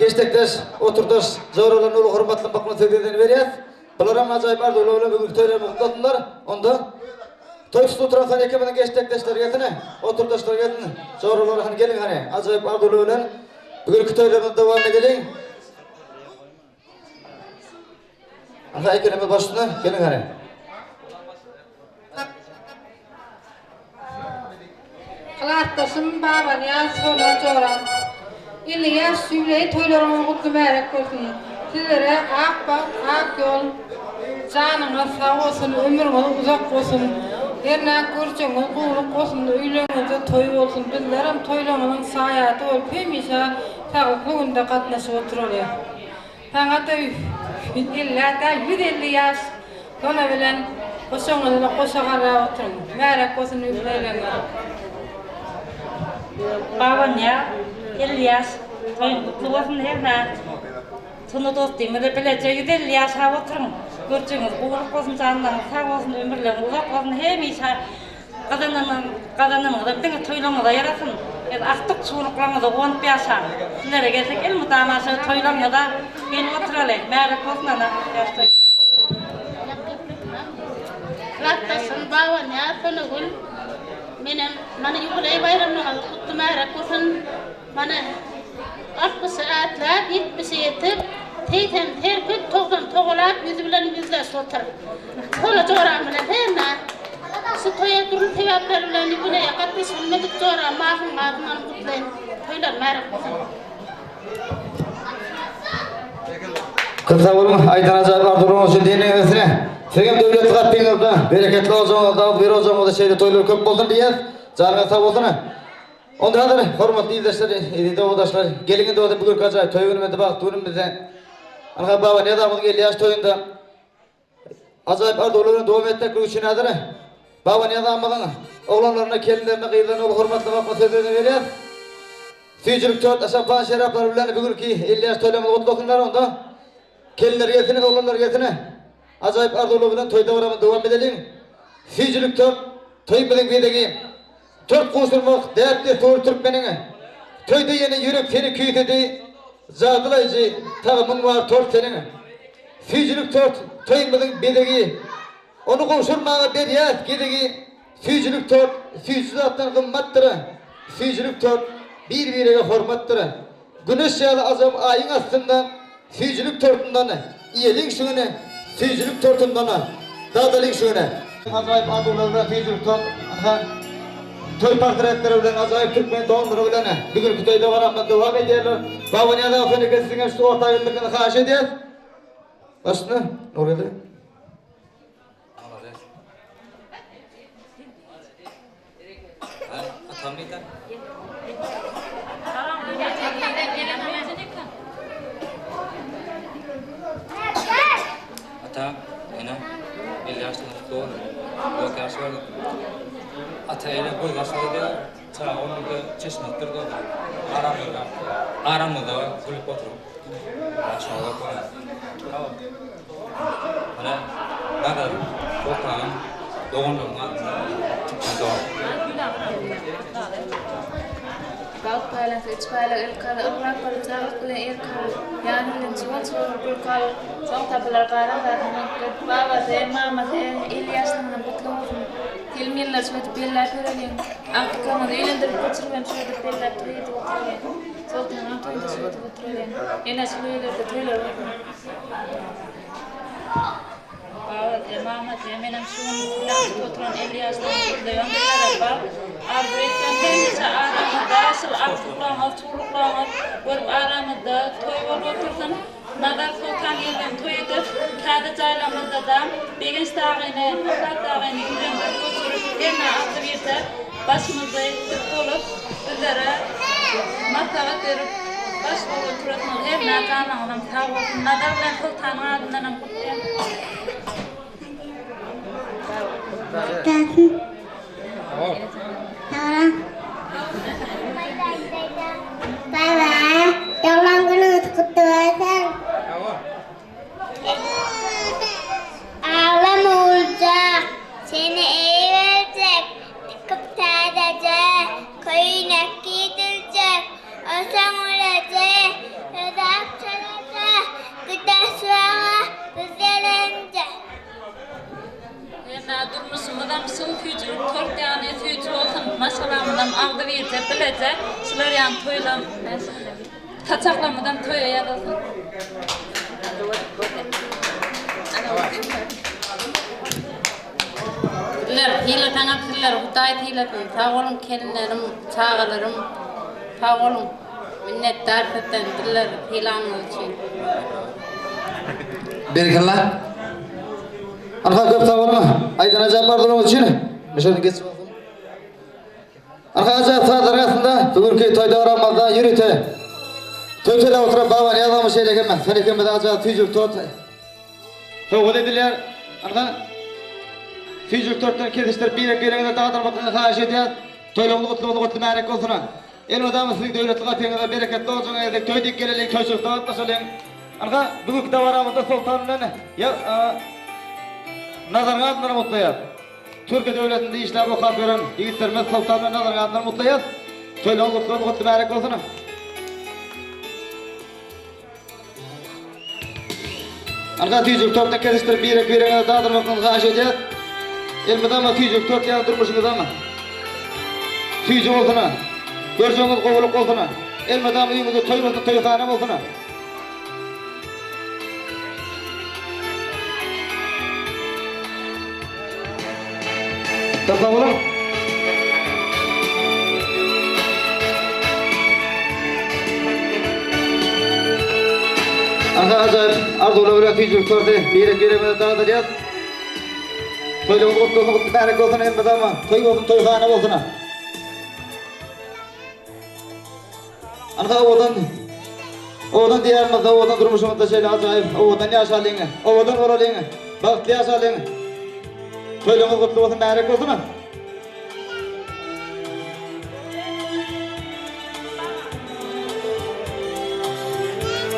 Keştekdeş, oturdaş, joralaryna uly hormatly bakma sözlerini berýäs. Bularam ajaýyp arzuwlar bilen bugünki toýlaryny gutlasynlar. Onda toý tutup oturan son ekimiziň keştekdeşleri gelsene, oturdaşlar gelsin. Joralar hany geliň hany, ajaýyp arzuwlar bilen bugünki toýlarymyzy dowam edeliň. Aha ekenimiz başyna geliň hany. Klasdaşym Babanyýaz Sona joram. 50 ýaş ýubileý toýlaryňyz gutly mübärek bolsun! Sizlere ak bagt, ak ýol, janyňyz sag bolsun, ömrüňiz uzak bolsun! Hernä görjegiňiz gowulyk bolsun, öýleriňizde toý bolsun! Bizlerem toýlaryňyzyň şaýady bolup hemişe saglykly günde gatnaşyp oturaly. Saňa-da ellä däl, 150 ýaş Sona bilen goşaňyzda goşa garrap oturyň. Mübärek bolsun ýüzlerine. Babanyýaz, 50 ýaş toýuň gutly bolsun hernä Sona dostymyz bileje 150 ýaşap oturyň. Görjegiňiz gowulyk bolsun janlaryňyz sag bolsun ömürleriňiz uzak bolsun hemişe gazananyňyz gazananyňyzam diňe toýlaryňyza ýarasyn. Biz agtyk çowluklaryňyza guwanyp ýaşaň. Sizlere gelsek elmydama şo toýlaryňyza gelip oturaly. Mälik bolsun ana ýaş toý. Klasdaşym Babanyýaz Sonagül menem mana ýubileý baýramlaryňyz gutly märäk bolsun. Mana altmyşy atläp, ýetmişe ýetip, segseni serpip, togsany togalap, ýüzi bilen ýüzleşip otyr. Sona joram bilen hernä şu toýa dürli sebäpler bilen ýubileýe gatnaşyp bilmedik joram Mahymyň adyndan gutlaýyn. Toýlar märäk bolsun. Köp sag boluň, aýdan ajaýyp arzuwlaryňyz üçin diýeniňiz üstüne. Siziňem döwletli gapyňyzda, bereketli ojagyňyzda, agzybir ojagyňyzda şeýle toýlar köp bolsun diýýäs. Janyňyz sag bolsun. Onda häzir hormatly ildeşler, eziz obadaşlar, geliň indi bolsa bu günki ajaýyp toý günümizde, bagtly günümizde Ynha Baba Nyýazamyzyň 50 ýaş toýunda ajaýyp arzuwlar bilen dowam etmeklik üçin häzir Baba Nyýazamyzyň oglanlaryna, kelinlerine, gyzlaryna uly hormatly bakma sözlerini berýär. Süýjülik tort, şampan şeraplary bilen bu günki 50 ýaş toýlarymyzy gutlasynlar onda. Kelinler gelsin, oglanlar gelsin. Ajaýyp arzuwlar bilen toý dabaramyzy dowam edeliň. Süýjülik tort, toýumyzyň bezegi. Tort gowşurmak däp-dessur türkmeniň. Toýda ýene ýürek seni küýsedi, Jadylaýjy tagamyň bar tort seniň. Süýjülik tort toýumyzyň bezegi, Ony gowşurmaga berýäs gezegi. Süýjülik tort süýji zatdan gymmatdyr, Süýjülik tort bir-birege hormatdyr. Güneş ýaly ajap aýyň astynda Süýjülik tortundan iýeliň şu güni, Süýjülik tortundan dadalyň şu güni. Ajaýyp arzuwlar bilen süýjülik tort, ynha, toý portretleri bilen, ajaýyp türkmen donlary bilen bu günki toý dabaramyzy dowam edýärler. Babanyýaz aga Söneke siziň hem şu orta gelmegiňizi haýyş edýäs. Başyna, Nurgeldi. Ata, ene, el ýaşyny gutly bolsun. Uzak ýaş bolsun. Ata, ene göz başyny edýär, çaga ömründe çeşmesidir diýýär. Aramyzda, aramyzda gülüp oturyp, ýaşmagy uzak bolsun. Mana Nazar soltanyň doganlarynyň adyndan türkmen dogan. Bagt paýlansa üç paýlar ilk al, Ylgap baryp saglyk bilen erk al, Ýany bilen çuwal-çuwal gülki al, Soň tapylar galan zadyň reňkli. Babasy, mamasy, el ýaşlygyňyzam gutly bolsun. Telim ýyllar şöýdüp belläp ýöreliň. Agtyklaryňyzy öýlendirip göçüribem şöýdüp belläp toý edip oturalyň. Soltanyňam toýunda şöýdüp oturalyň. Ene şul öýlerde toýlar bolsun. Baba diýýär, mama diýýär, menem şu gün ýaşyp oturan 50 ýaşdan gürleýän dillere bak. Arzuw etýän hemişe aramyzda şul agtyklaryňyz, çowluklaryňyz görüp aramyzda toý bolup otursyn. Nazar soltan geldim toý edip, täze jaýlamyzda-da Begenç dagyny, Nurbat dagyny öýlendirip göçürip, hemme agzybirde başymyzy dik bolup, bizlere maslahat berip, baş bolup oturasyňyz. Hemme janyňyzam sag bolsun. Nazar bilen Soltanyň adyndanam gutlaýan. Baba, doglan günüňiz gutly bolsun. Aglama Uljak, seni eý berjek, tikip täzeje köýnek geýdirjek, onsoň ulaje, özem. bileje şular ýaly toýlam saçaklarymyzam toýa ýazylsyn. Sizler sylasaňyz sizler Hudaý sylasyn sag boluň kelinlerim çagalarym sag boluň minnetdar sizden bizler sylanyňyz üçin. Berekella. Anha köp sag boluň. Aýdan ajap arzuwlaryňyz üçin. Meşhur geç bolsun. Anha ajap sazlaryň astynda bu günki toý dabramyzda ýörite toý toýlap oturan Baba Nyýazowymyz şeýle hem Sen ikimize ajap süýjülik tort sowgat edilýär. Anha süýjülik tortdan kesişdirip birek-biregiňize dadyrmaklygyňyzy haýyş edýäs. Toýlaryňyz gutly bolsun, gutly märek bolsun. Elmydama siziň döwletli gapyňyza bereketli ojagyňyza gezek toý diýip geleliň, toýçulykda gatnaşalyň. Ynha, bu günki dabaramyzda Soltan bilen Nazaryň adyndan gutlaýas. Türkiýe döwletinde işläp okap ýören ýigitlerimiz Soltan bilen Nazaryň adyndan gutlaýas. Toýlaryňyz gutly bolsun, gutly märek bolsun. Ynha, süýjülik tortdan kesişdirip birek-biregiňize dadyrmaklygyňyzy haýyş edýäs. Elmydama süýjülik tort ýaly durmuşyňyzam süýji bolsun. Görjegiňiz gowulyk bolsun. Elmydama öýüňizde toý bolsun, toýhana bolsun. Sag boluň. Aha ajaýyp arzuwlar bilen süýjülik torty birek-biregimize dagadylýar. Toýlarymyz gutly bolsun, gutly bärek bolsun elmydama. Toý bolsun, toýhana bolsun. Anha owadan Owadan diýarymyzda, owadan durmuşymyzda şeýle ajaýyp, owadan ýaşalyň, owadan bolalyň, bagtly ýaşalyň. Toýlaryňyz gutly bolsun, bärek bolsun.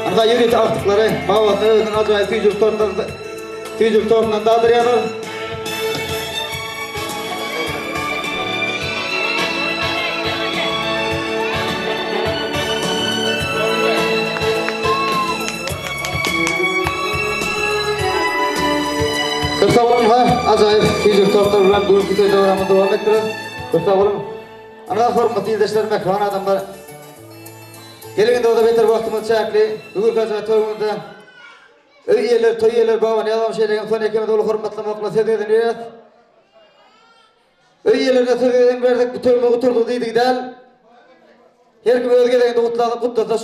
Anha ýörite agtyklary babasyna özüniň ajaýyp süýjülik tortdan süýjülik tortundan dadyrýarlar. Köp sag boluň ha, ajaýyp süýjülik tortlar bilen bu günki toý dabaramyzy dowam etdireris. Köp sag boluň. Ana hormatly ildeşler, mähriban adamlar. Geliň indi oda beter wagtymyz çäkli. Bu günki ajaýyp toýumyzda öý eýeleri, toý eýeleri Babanyýaz hem şeýle hem Sonya ikimiz uly hormatlamakla söz edinýäris. Öý eýelerine söz eden berdik, bu toýumyzy gutardyk diýdigi däl. Her kim öz gezeginde gutlasa, gutlasa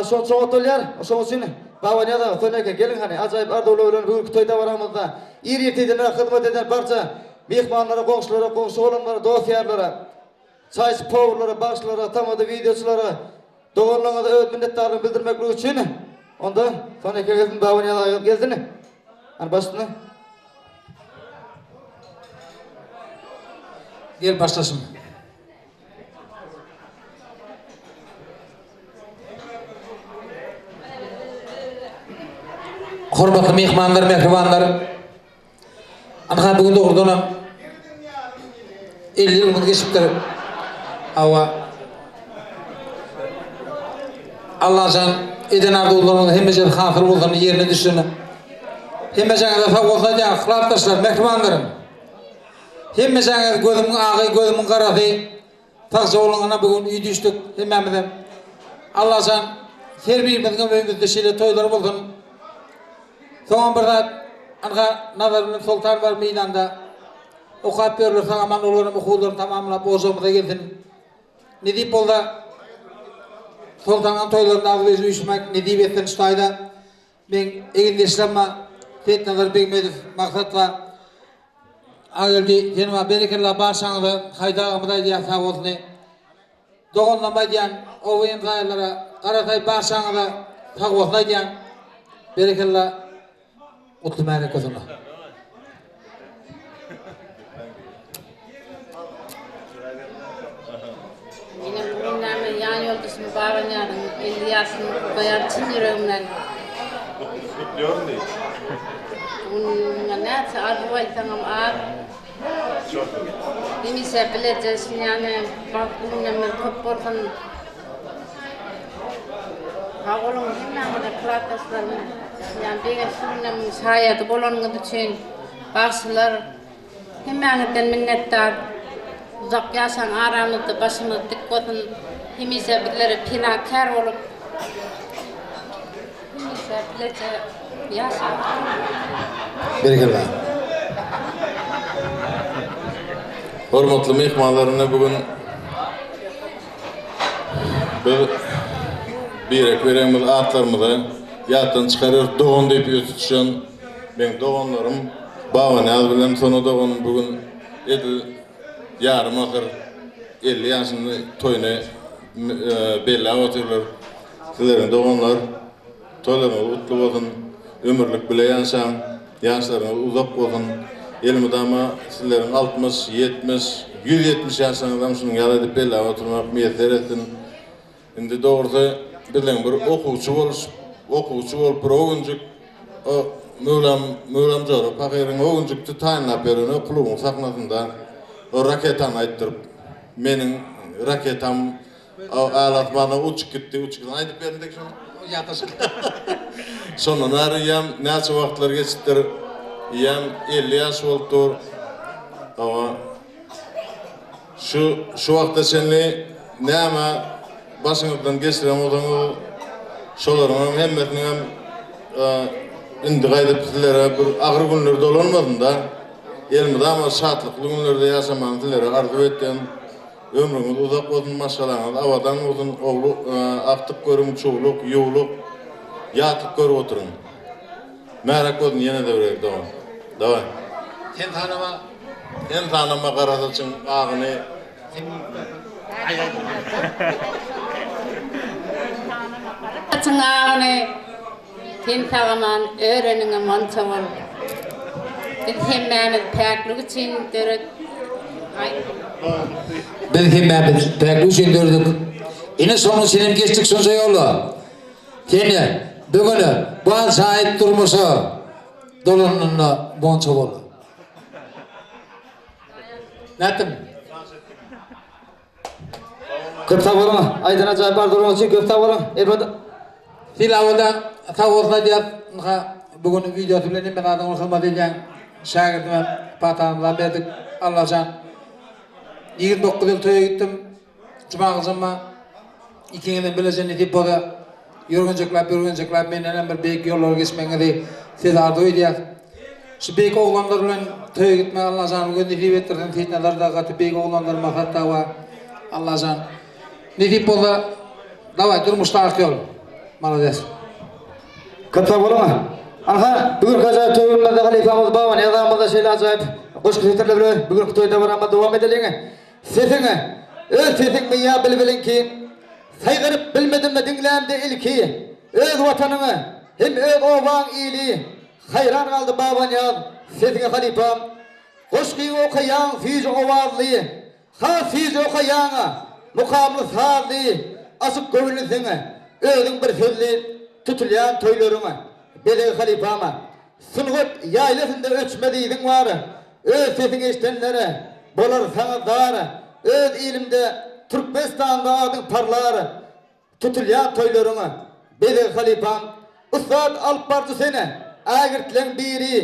şonça oňat bolýar. Şonuň üçin Babanyýaz aga, Sonya eke, geliň hany, ajaýyp arzuwlar bilen bu günki toý dabaramyzda ir irteden hyzmat eden barça myhmanlara, goňşulara, goňşy-golamlara, dost-ýarlara, çaýçy powurlara, bagşylara, tamada wideoçylara, doganlaryňyza öz minnetdarlygyny bildirmeklik üçin onda Sonya eke gelsin, Babanyýaz aga gelsin. Hany başyna. Gel başlaşyn. Hormatly myhmanlar, mähribanlar. Anha bugün dogrudanam 50 ýylymyz geçipdir. Hawa. Allajan eden arzuwlaryňyz hemmejesi hasyl bolsun, ýerine düşsün. Hemmejaňyza sag bolsun aýdýan, yhlasdaşlar, mähribanlarym. Hemmejaňyz gözümiň agy, gözümiň garasy. Sagja boluň ana bu gün üý düşdük hemmämizem. Allajan her birimiziňem öýümizde şeýle toýlar bolsun. Soňam bir zat anha Nazar bilen Soltan bar meýdanda. Okap ýörler sag aman olaram okuwlaryny tamamlap ojagymyza gelsin. Nesip bolsa Soltanyň toýlarynda agzybir üýşmek nesip etsin şu taýda. Meň egindeşlerim bar Seýitnazar Begmedow Maksat bar. Ageldi sen bar berekella barşaňyza Haýda agamyz aýdýar sag bolsuny. Doganlarym aýdýan oba hemsaýalara Garasaý barşaňyza sag bolsun aýdýan berekella gutly märek bolsun. Menem bu gün näme ýan ýoldaşym Babanyýazyň 50 ýaşyny gutlaýan çyn ýüregimden. Gutluyorum diý. Bu gün näçe arzuw aýtsaňam az. Hemişe bileje şinýany bagtly günlerimiz köp bolsun. Sag boluň hemmäňize klasdaşlarym. Şinýany begençli günlerimiň şaýady bolanyňyz üçin bagşylar. Hemmäňizden minnetdar. Uzak ýaşaň aramyzda başyňyz dik bolsun. Hemişe bizlere penakär bolup, hemişe bileje ýaşap. Berekella. Hormatly myhmanlar ine bu gün biz birek biregimiz atlarymyzy ýatdan çykarýarys dogan diýip ýüz tutuşan meň doganlarym Babanyýaz bilen Sona dogan bu gün edil ýarym asyr 50 ýaşyny toýuny belläp otyrlar. Sizleriň doganlar toýlaryňyz gutly bolsun, ömürlik bile ýaşaň, ýaşlaryňyz uzak bolsun. Elmydama sizleriň 60, 70, 170 ýaşlaryňyzam şunuň ýaly edip belläp oturmak miýesser etsin. Indi dogrusy bizleň bir okuwçy boluş, okuwçy bolup bir o günjük o Möwlam, Möwlam jora pahyryň o günjükdi taýynlap bereni o klubuň sahnasynda o raketany aýtdyryp, meniň raketam o äl-asmana uçup gitdi, uçup gitdi. Aýdyp berindik şony. Ýataşyk. Şondan bäri eýýäm näçe wagtlar geçipdir. Eýýäm 50 ýaş bolup dur. Hawa. Şu şu wagta çenli näme başyňyzdan geçiren bolsaňyz, şolaryňam hemmesiniňem indi gaýdyp sizlere bir agyr günler dolanmasyn-da, elmydama şatlykly günlerde ýaşamagyny sizlere arzuw etýän. Ömrüňiz uzak bolsun, maşgalaňyz abadan bolsun, oglu agtyk görüň, çuwluk, ýuwluk, ýatlyk görüp oturyň. Märek bolsun ýene-de bir gezek dogan. Daway. Sen sanama. Sen sanama gara saçyň agyny. Saçyň agyny sen sagaman öreniňe monça bol. Biz hemmämiz päklik üçin döret. Biz hemmämiz päklik üçin dördük. Ine şonuň üçinem geçdik şunça ýoly. Seni bu güne, bu ajaýyp durmuşa dolananyna monça boldy. Nätdim? Köp sag boluň. Aýdan ajaýyp arzuwlaryňyz üçin köp sag boluň. Elbet. Sylawada sag bolsun aýdýas. Ynha bu gün wideosy bilen hemme zadyň hyzmat edýän şägirdime patamyzam berdik. Allajan 29 ýyl toýa gitdim. Juma gyzym ikiňizem bileje nesip bolsa ýörgenjekläp ýörgenjekläp mendenem bir beýik ýollary geçmegiňizi size arzuw edýäs. Şu beýik oglanlar bilen toýa gitmegi Allajan göz nesip etdirsin Seýitnazar da gaty beýik oglanlar Maksat da bar Allajan nesip bolsa daway durmuşda ak ýol malades. Köp sag boluň. Anha, bu günki ajaýyp toýumyzda halypamyz Baba Nyýazamyzda şeýle ajaýyp goşgy setirler bilen bu günki toý dabaramyzy dowam edeliň. Sesiňi, öz sesiňmi ýa bilbiliňki, Saýgaryp bilmedimmi diňlämde ilki, Öz Watanyňy hem öz obaň ili, Haýran galdy Babanyýaz sesiňe halypam. Goşgyňy okaýaň süýji owazly, Has süýji okaýaň-a, mukamly sazly, Açyk göwünlisiň, özüň bir sözli, Tutulýan toýlaryň bezegi halypam. Sungat ýaýlasynda öçmez yzyň bar, Öz sesiňi eşdenlere bolar saňa zar, Öz ilimde Türkmenistanda adyň parlar, Tutulýan toýlaryň bezegi halypam. Ussat alyp baryjy sen, ägirtleň biri,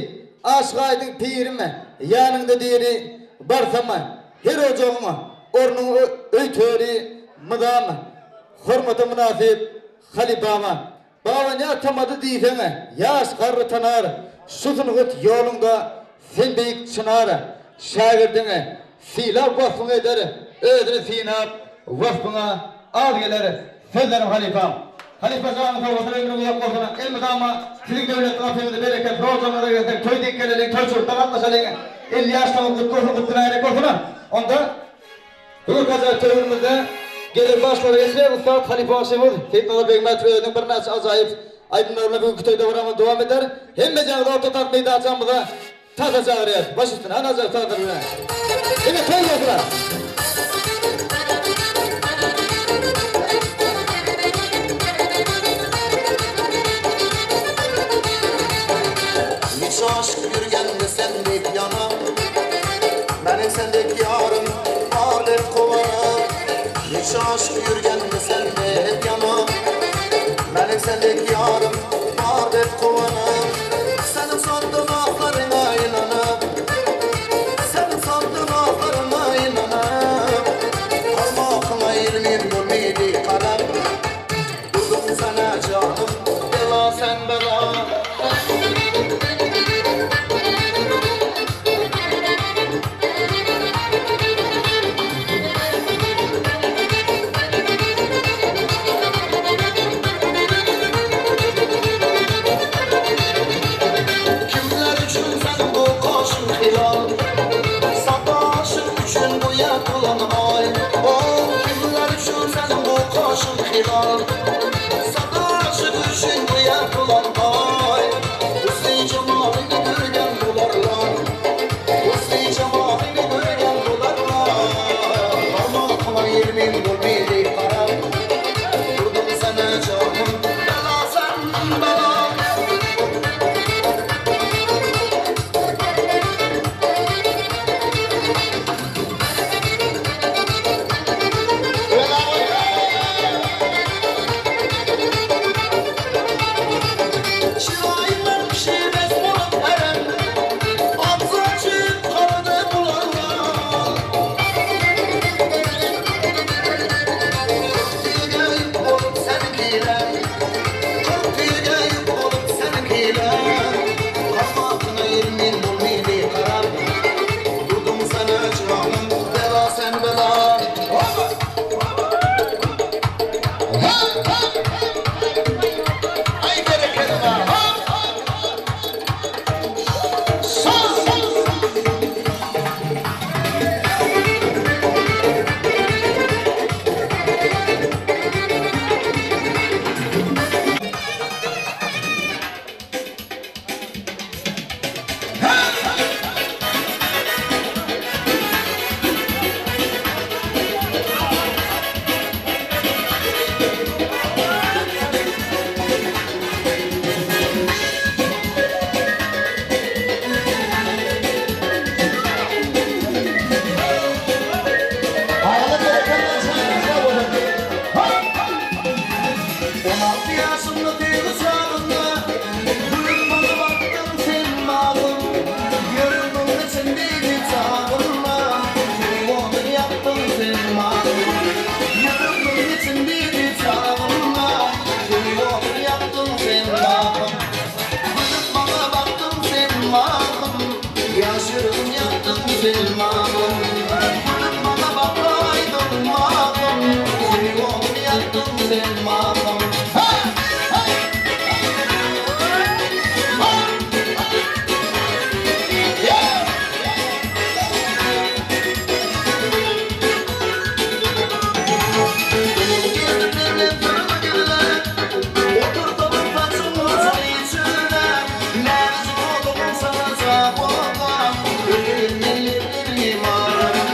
Aşyk Aýdyň pirim, ýanyňda diri, Barsam her ojagyň ornuň öý töri, Mydam hormata mynasyp halypam. Baba ne tamady diýseň, ýaş garry tanar, Şu sungat ýoluňda sen beýik çynar, Şägirdiňi sylap waspyňy eder, Özüni synap waspyňa az geler. Sözlerim halypam. Halypa janyň sag bolsun ömrüň uzak bolsun elmydama siziň döwletli gapyňyzda bereket rojaňyza gelsek toý diýip geleliň toýçulykda gatnaşalyň 50 ýaşlaryňyz gutly bolsun gutly bärek bolsun onda Bu gün ajaýyp töwrümizde gezek başlara geçýär. Ussat halypa bagşymyz Seýitnazar Begmätow özüniň birnäçe ajaýyp aýdymlary bilen bugünki toý dabaramyzy dowam eder. Hemmejaňyzy orta tagt meýdançamyza tasa çagyrýas. Baş üstüne, hany ajaýyp sazlar bilen. Ine toý bolsun! Hiç aşyk ýürgende sendek ýanam Meniň sendek ýarym bar dek kowaram Hiç aşyk ýürgende sendek ýanam Meniň sendek ýarym bar dek kowaram Seniň sotda nazlaryňa ynanyp Seniň sotda nazlaryňa ynanyp Galmakyňa ilmin bolmady. hilal Sana aşık üçün bu yapılan ay Hüsnü cemalini görgen bularlar Hüsnü cemalini görgen bularlar Parmakla yirmin bulmili karar Durdum sana canım bela sen bela. Şirayından pişirmez bulup eren Ağzı açık kaldı bularlar Kırk tüyge yük olup seninkiler Kırk tüyge yük olup seninkiler Kalmakına ilmin bulmili karar Durdum sana canım bela sen bela. Hoppa! Ay bereketine! Saz! Hayırlı bereketler sana olsun. 16 yaşımda değil çağında Gülüp bana baktın sen malum Yürüdüm içindeki çağınla Telefonu yaptın sen malum Yürüdüm içindeki çağınla Telefonu yaptın sen malum Gülüp bana baktın sen malum Yaşırım yaptın sen malum Gülüp bana bakaydın malum Telefonu yaptın sen malum. Oturtalım saçımı içine Nazik oldum sana zavallam Öpeyim imanım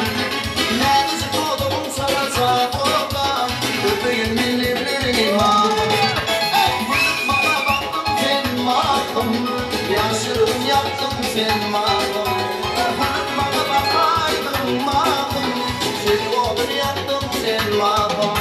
Nazik oldum sana zavallam Öpeyim imanım Gülüp bana baktın sen mahkum Yaşırım yaptın sen mahkum Gülüp bana bakaydın mahkum Şey olur yaptın sen mahkum.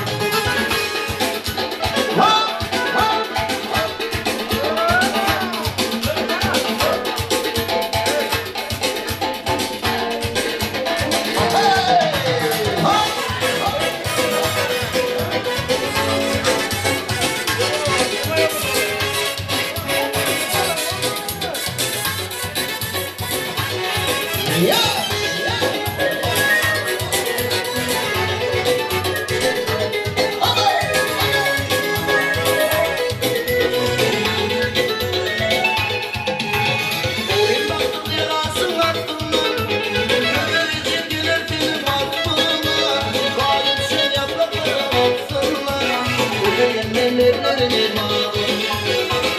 Oyun baktım yarasın aklımdan Görecek gelir senin aklına Galip sen yaprakları atsınlar Öpeyen ellerini mağdur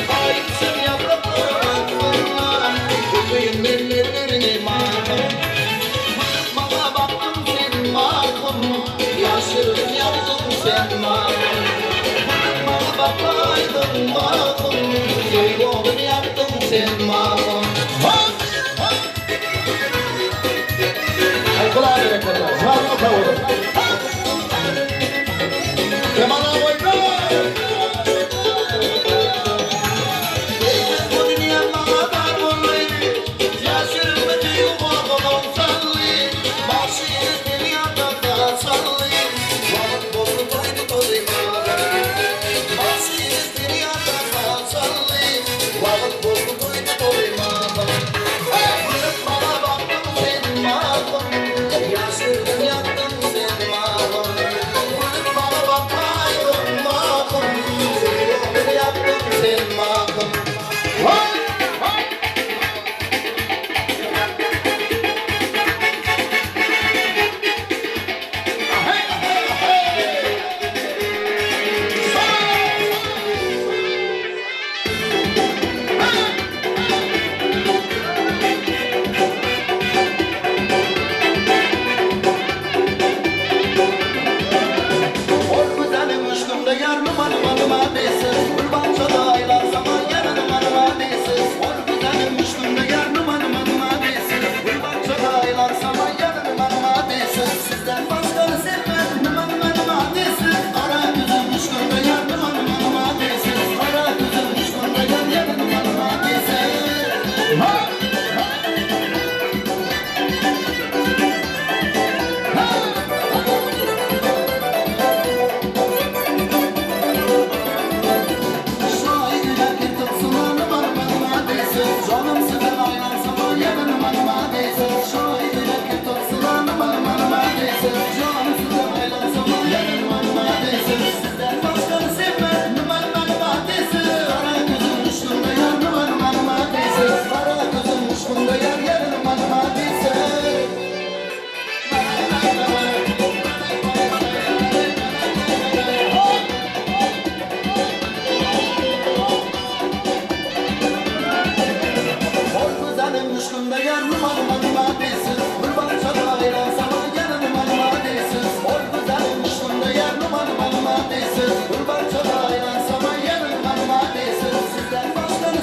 Galip sen yaprakları atsınlar Öpeyen ellerini mağdur.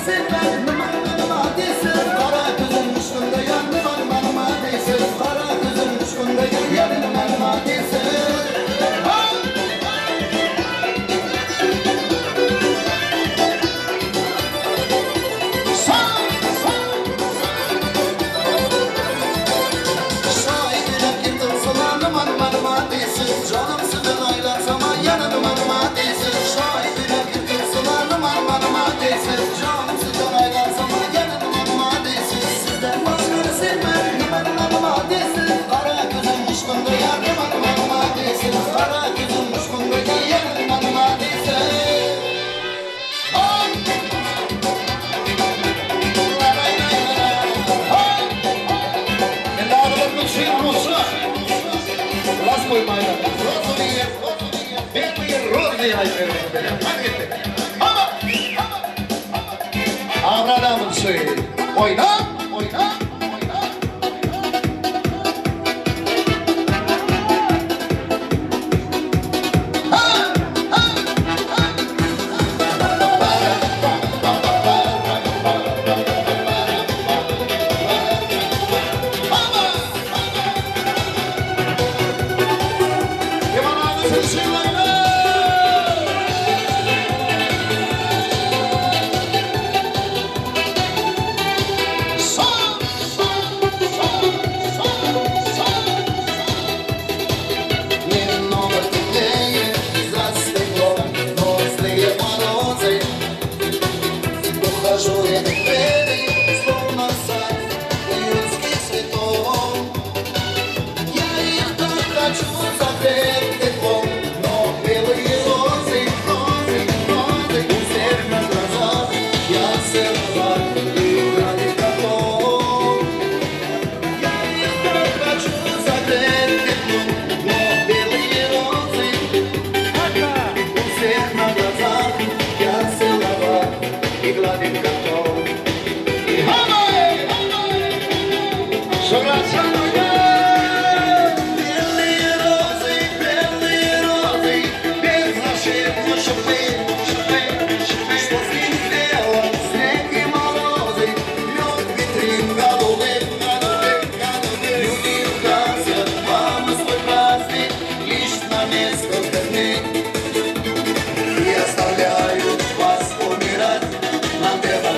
sevmem Nima nima deysiz Qara ko'zim ishqimda yan Nima nima nima deysiz Qara ko'zim ishqimda yan Nima nima deysiz Oyna, oyna, oyna. Немного теплее за стеклом, но злые морозы. Ухожу я двери, словно сад июньских цветов. Я их так хочу согреть теплом, но белые розы, розы, розы у всех на глазах. Я целовал и брали котов. Я их так хочу согреть теплом, но белые розы у всех на глазах. Я целовал и гладил котов. И хавай! Белые розы, белые розы, без наших шипы, шипы, шипы. Что с ним сделать? Снег и морозы, лед витрин голубых, голубых, голубых. Люди украсят вам свой праздник лишь на несколько дней и оставляют вас умирать на белом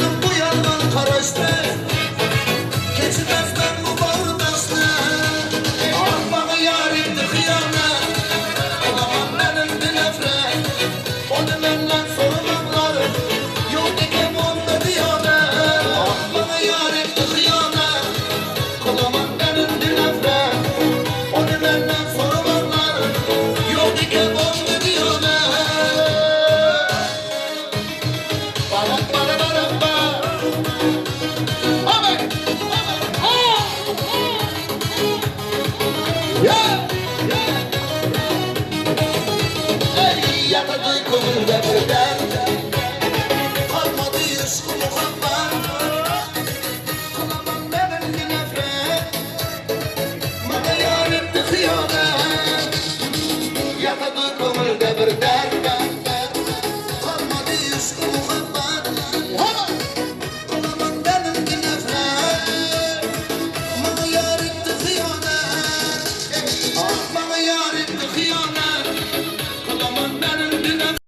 Etdim bu ýalňan garaşny Geçmez men bu bagry daşny Ah maňa ýar etdi hyýanat Olamam men indi nefret Ony menden soramaňlar Ýok eken onda diýanet Ah maňa ýar etdi hyýanat Kylamam men indi nefret Ony menden soramaňlar Ýok eken onda diýanet.